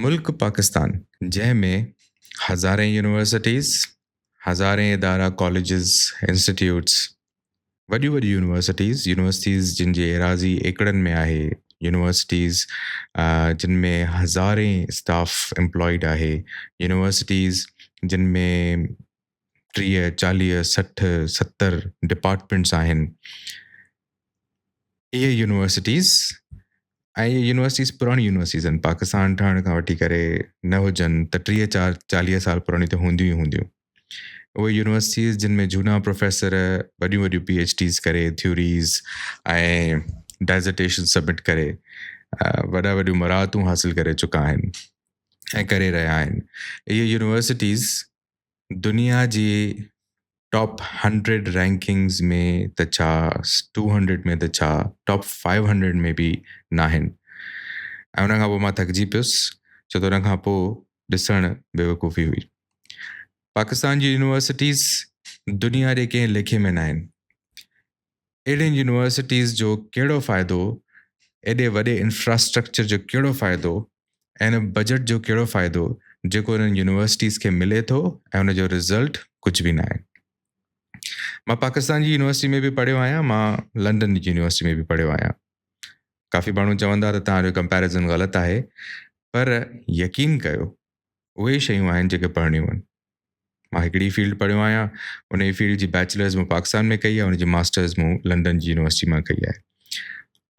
ملڪ پاڪستان جنهن ۾ هزارين يونيورسٽيز، هزارين ادارا ڪاليجز، انسٽيٽيوٽس، وڏيون وڏيون يونيورسٽيز، يونيورسٽيز جن جي ايراضي ايڪڙن ۾ آهي، يونيورسٽيز جن ۾ هزارين اسٽاف ايمپلائيڊ آهي، يونيورسٽيز جن ۾ 30، 40، 60، 70 ڊپارٽمينٽس آهن. اهي يونيورسٽيز ۽ اهي يونيورسٽيز پراڻيون يونيورسٽيز آهن پاڪستان ٺهڻ کان وٺي ڪري نه هجن ته 30 چار 40 سال پراڻيون ته هونديون ئي هونديون. اهي يونيورسٽيز جن ۾ جهونا پروفيسر وڏيون وڏيون پي ايڇ ڊيز ڪري ٿيوريز ۽ ڊائزرٽيشن سبمٽ ڪري وڏا وڏيون مراعتون حاصل ڪري چڪا آهن ۽ ڪري رهيا آهن. اهي يونيورسٽيز دنيا جي ٽاپ هنڊريڊ رينڪنگز ۾ ته ڇا ٽو هنڊريڊ ۾ ته ڇا ٽاپ فائيو هنڊريڊ ۾ به ناهن ۽ ان کان پوء مان ٿڪجي پيس ڇو ته ان کان پوء ڏسڻ بيوقوفي هئي. پاڪستان جي يونيورسٽيز دنيا جي ڪنهن ليکي ۾ ناهن. اهڙين يونيورسٽيز جو ڪهڙو فائدو، ايڏي وڏي انفراسٽرڪچر جو ڪهڙو فائدو ۽ ان بجيٽ جو ڪهڙو فائدو جيڪو انهن يونيورسٽيز کي ملي ٿو ۽ ان جو رزلٽ ڪجهه به ناهي. مان پاڪستان جي يونيورسٽي ۾ به پڙهيو آهيان، مان لنڊن جي يونيورسٽي ۾ به پڙهيو آهيان. ڪافي ماڻهو چوندا ته توهان جو ڪمپيرزن غلط آهي پر يقين ڪيو اهي ئي شيون آهن جيڪي پڙهڻيون آهن. مان هڪڙي فيلڊ پڙهيو آهيان ان ئي فيلڊ جي بيچلرز مون پاڪستان ۾ ڪئي آهي ان جي ماسٽرز مون لنڊن جي يونيورسٽي مان ڪئي آهي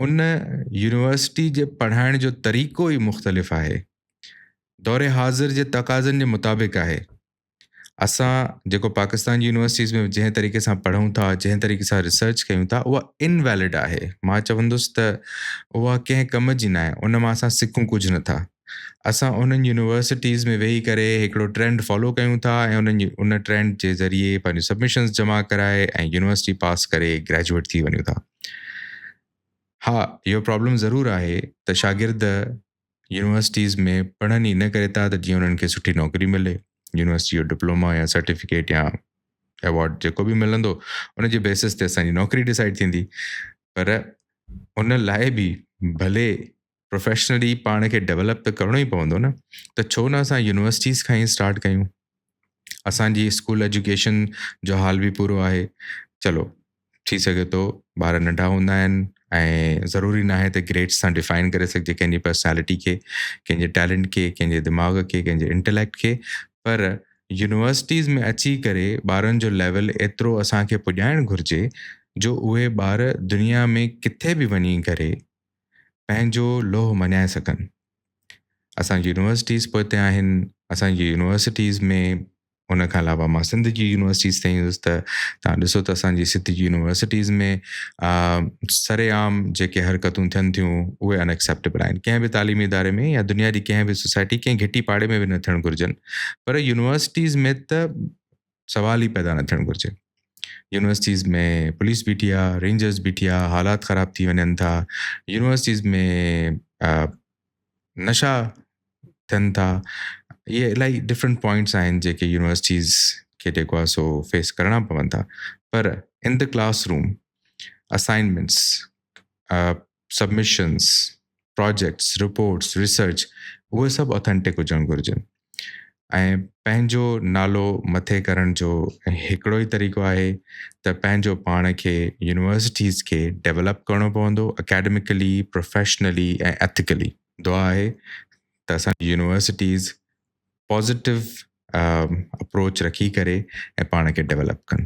ان يونيورسٽي جي پڙهائڻ جو طريقو ئي مختلف آهي دور حاضر جي تقاضن جي مطابق آهي اسان جيڪو پاڪستان جي يونيورسٽيز ۾ جنهن طريقي سان پڙهون ٿا جنهن طريقي سان ريسرچ ڪيون ٿا اها انويلڊ آهي مان چوندس ته اها ڪنهن ڪم جي ناهي ان مان اسان سکون ڪجهه نٿا اسان انهن يونيورسٽيز ۾ ويهي ڪري هڪڙو ٽرينڊ فالو ڪيون ٿا ۽ انهن ان ٽرينڊ جي ذريعي پنهنجون سبمشنز جمع ڪرائي ۽ يونيورسٽي پاس ڪري گريجوئيٽ ٿي وڃون ٿا. ها اهو پرابلم ضرور آهي ته شاگرد يونيورسٽيز ۾ پڙهن ئي ان ڪري ٿا ته جيئن انهن کي سٺي نوڪري ملي، يونيورسٽي جو ڊپلوما يا سرٽيفڪيٽ يا ايوارڊ جيڪو به ملندو ان جي بيسس تي اسان جي نوڪري ڊسائيڊ ٿيندي پر ان لاء به ڀلي پروفيشنلي پاڻ کي ڊيولپ ته ڪرڻو ئي پوندو نه ته ڇو نه اسان يونيورسٽيز کان ئي اسٽارٽ ڪيون اسانجي اسڪول ايجوڪيشن جو حال به پورو آهي چلو ٿي سگهي ٿو ٻار ننڍا هوندا آهن ۽ ضروري نه آهي ته گريڊس سان ڊفائن ڪري سگهجي ڪنهن جي پرسنالٽي کي ڪنهن جي ٽيلنٽ کي ڪنهن جي دماغ کي ڪنهن جي انٽليڪٽ کي پر يونيورسٽيز ۾ اچي ڪري ٻارن جو ليول ايترو اسانکي پڄائڻ گهرجي جو اهي ٻار دنيا ۾ ڪٿي به وڃي ڪري پنهنجو لوهه مڃائي سگهن. اسان جي يونيورسٽيز پوئتي آهن، اسان جي يونيورسٽيز ۾ ان کان علاوه مان سنڌ جي يونيورسٽيز تي ايندس ته توهان ڏسو ته اسان جي سنڌ جي يونيورسٽيز ۾ سري عام جيڪي حرڪتون ٿين ٿيون اهي ان ايڪسيپٽيبل آهن ڪنهن به تعليمي اداري ۾ يا دنيا جي ڪنهن به سوسائٽي ڪنهن گهٽي پاڙي ۾ به نه ٿيڻ گهرجن پر يونيورسٽيز ۾ ته سوال ئي پيدا نه ٿيڻ گهرجي. يونيورسٽيز ۾ پوليس بيٺي آ، رينجرز بيٺي آ، حالات خراب ٿي وڃن ٿا، يونيورسٽيز ۾ نشا ٿين ٿا، اهي الاهي ڊفرنٽ پوائنٽس آهن جيڪي يونيورسٽيز کي جيڪو آهي سو فيس ڪرڻا پون ٿا پر in the classroom assignments submissions projects reports research اهي سڀ اٿينٽڪ هجڻ گهرجن ۽ پنهنجو نالو مٿي ڪرڻ جو هڪڙو ئي طريقو آهي ته پنهنجو پاڻ کي يونيورسٽيز کي ڊيولپ ڪرڻو پوندو اڪيڊمڪلي پروفيشنلي ۽ ايٿيڪلي دعا آهي ته اسان جي يونيورسٽيز پازيٽو اپروچ رکي ڪري ۽ پاڻ کي ڊيولپ ڪن.